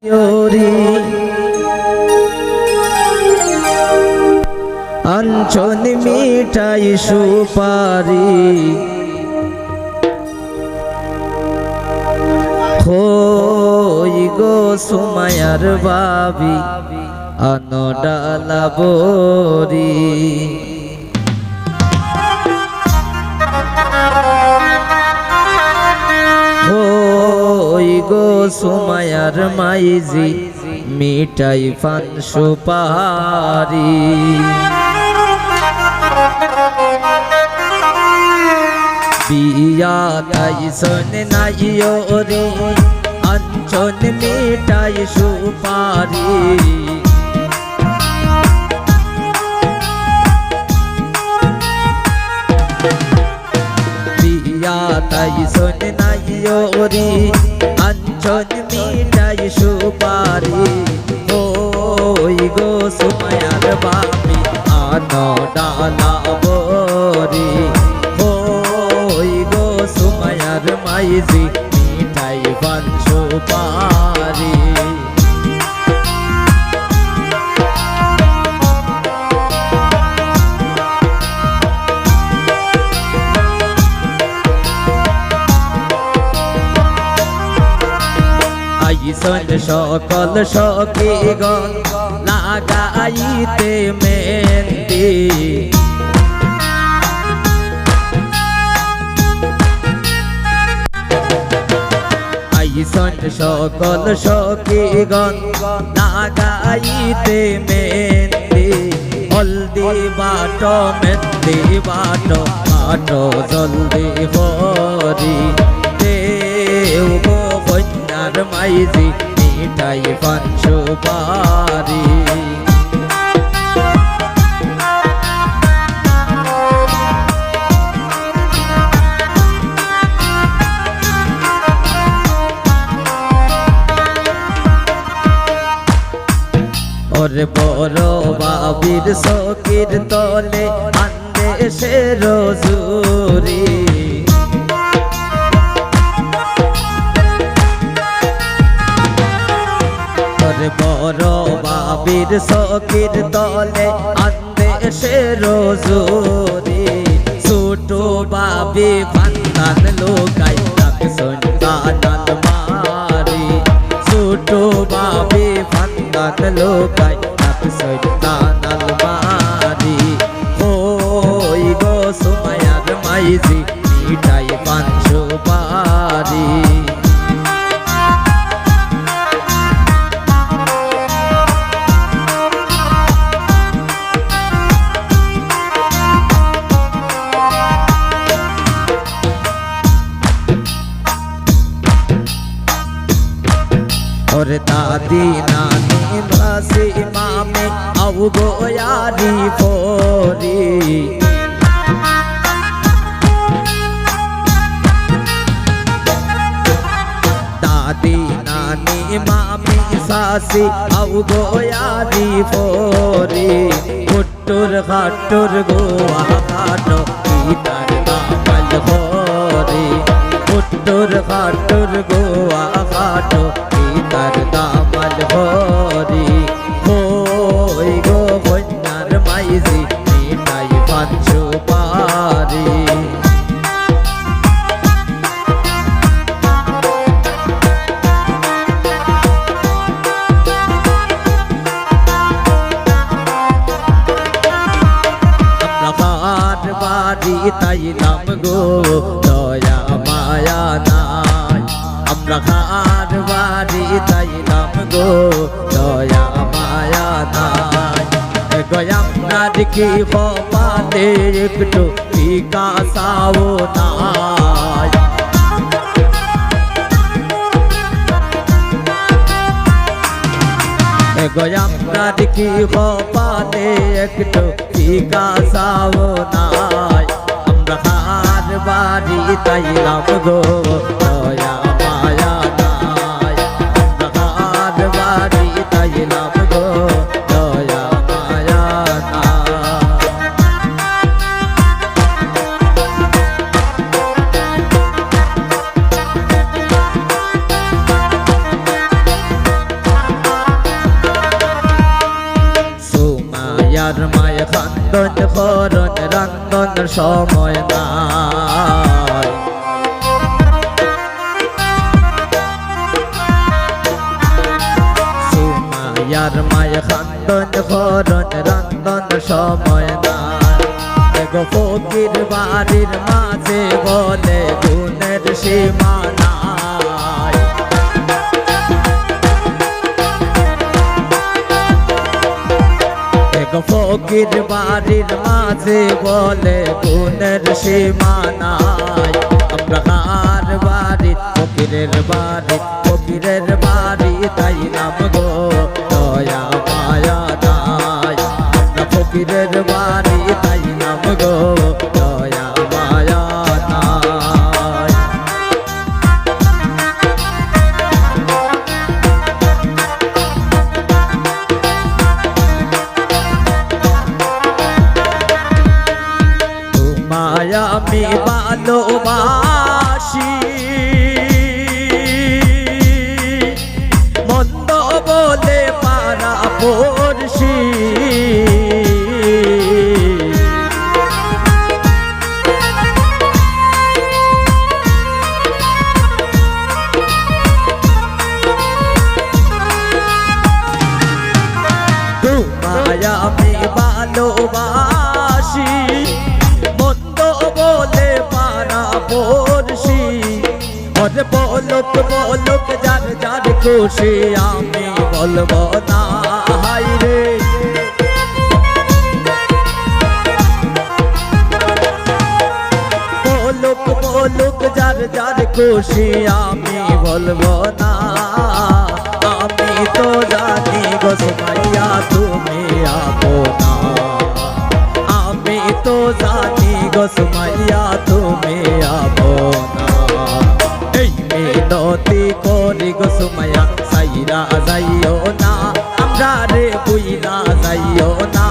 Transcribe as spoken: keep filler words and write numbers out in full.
ওরে আঞ্চন মিঠাই সুপারি, কই গো সুমাইয়ার ভাবি আনো ডালা ভরি। কই গো সুমাইয়ার মাইঝি মিঠাই পান সুপারি। বিয়াত আইছইন নাইওরে আঞ্চন মিঠাই সুপারি। বিয়াত আইছইন নাইওরে আঞ্চন মিঠাই সুপারি। কই গো সুমাইয়ার ভাবি আনো ডালা ভরি। কই গো সুমাইয়ার মাইঝি মিঠাই পান সুপারি। আইছইন সকল সখীগণ লাগাইতে মেহেন্দি। আইছইন সকল সখীগণ লাগাইতে মেহেন্দি। হলদি বাটো, মেহেন্দি বাটো, বাটো জলদি করি। দেও গো কইন্যার মাইঝি মিঠাই পান সুপারি। ওরে বড় ভাবির সখীর তলে আন্দে সে রজুরি। ওরে বড় ভাবির সখীর তলে আন্দে সে রজুরি। ছোট ভাবি ফান্দান লুকাই রাখছইন তান আলমারি। ছোট ভাবি ফান্দান লুকাই রাখছইন তান আলমারি। কই গো সুমাইয়ার মাইঝি মিঠাই পান সুপারি। ওরে দাদি নানি মাসি মামি আও গো ইয়ারি পরি। দাদি নানি মামি সাসি আও গো ইয়ারি পরি। হুট্টুর খাট্টুর গুয়া খাটো, ইতার দামাল করি। হুট্টুর খাট্টুর গুয়া খাটো, ইতার দামাল করি। কই গো কইন্যার মাইঝি, মিঠাই পান সুপারি। আমরা কার বাড়ি তাইলাম গো, দয়া মায়া নাই। আমরা কার বাড়ি তাইলাম গো, দয়া মায়া নাই। এগো আমরার কি কপালে একটু ফিকা চাও নাই। এগো আমরার কি কপালে একটু ফিকা চাও নাই। আমরা কার বাড়ি তাইলাম গো, দয়া মায়া নাই। আমরা কার বাড়ি তাইলাম গো, দয়া মায়া নাই। আর মায় খান্দন খরন রান্দন সময় নাই। সুমাইয়ার মায় খান্দন খরন রান্দন সময় নাই। এগো ফকির বাড়ির মাঝে বলে গুণের সীমা নাই। এক ফকির বাড়ির মাঝে বলে গুণের সীমা নাই। আমরা কার বাড়ি? ফকিরের বাড়ি, ফকিরের বাড়ি তাই নাম গো, দয়া মায়া নাই। আমরা ফকিরের বাড়ি তাই নাম গো, দয়া মায়া নাই। তোমায় আমি ভালোবাসি, মন্দ বলে পাড়া পড়শি। তোমায় আমি ভালোবাসি, মন্দ বলে পাড়া পড়শি। ওরে বলুক বলুক যার যার খুশি, আমি বলবো না হায় রে। বলুক বলুক যার যার খুশি, আমি বলবো না। আমি তো জানি গো সুমাইয়া তুমি আপনা। আমি তো জানি গো সুমাইয়া তুমি আপনা। এই মিনতি করি গো সুমাইয়া, সাইরা যাইও না, আমরারে ভুইলা যাইও না।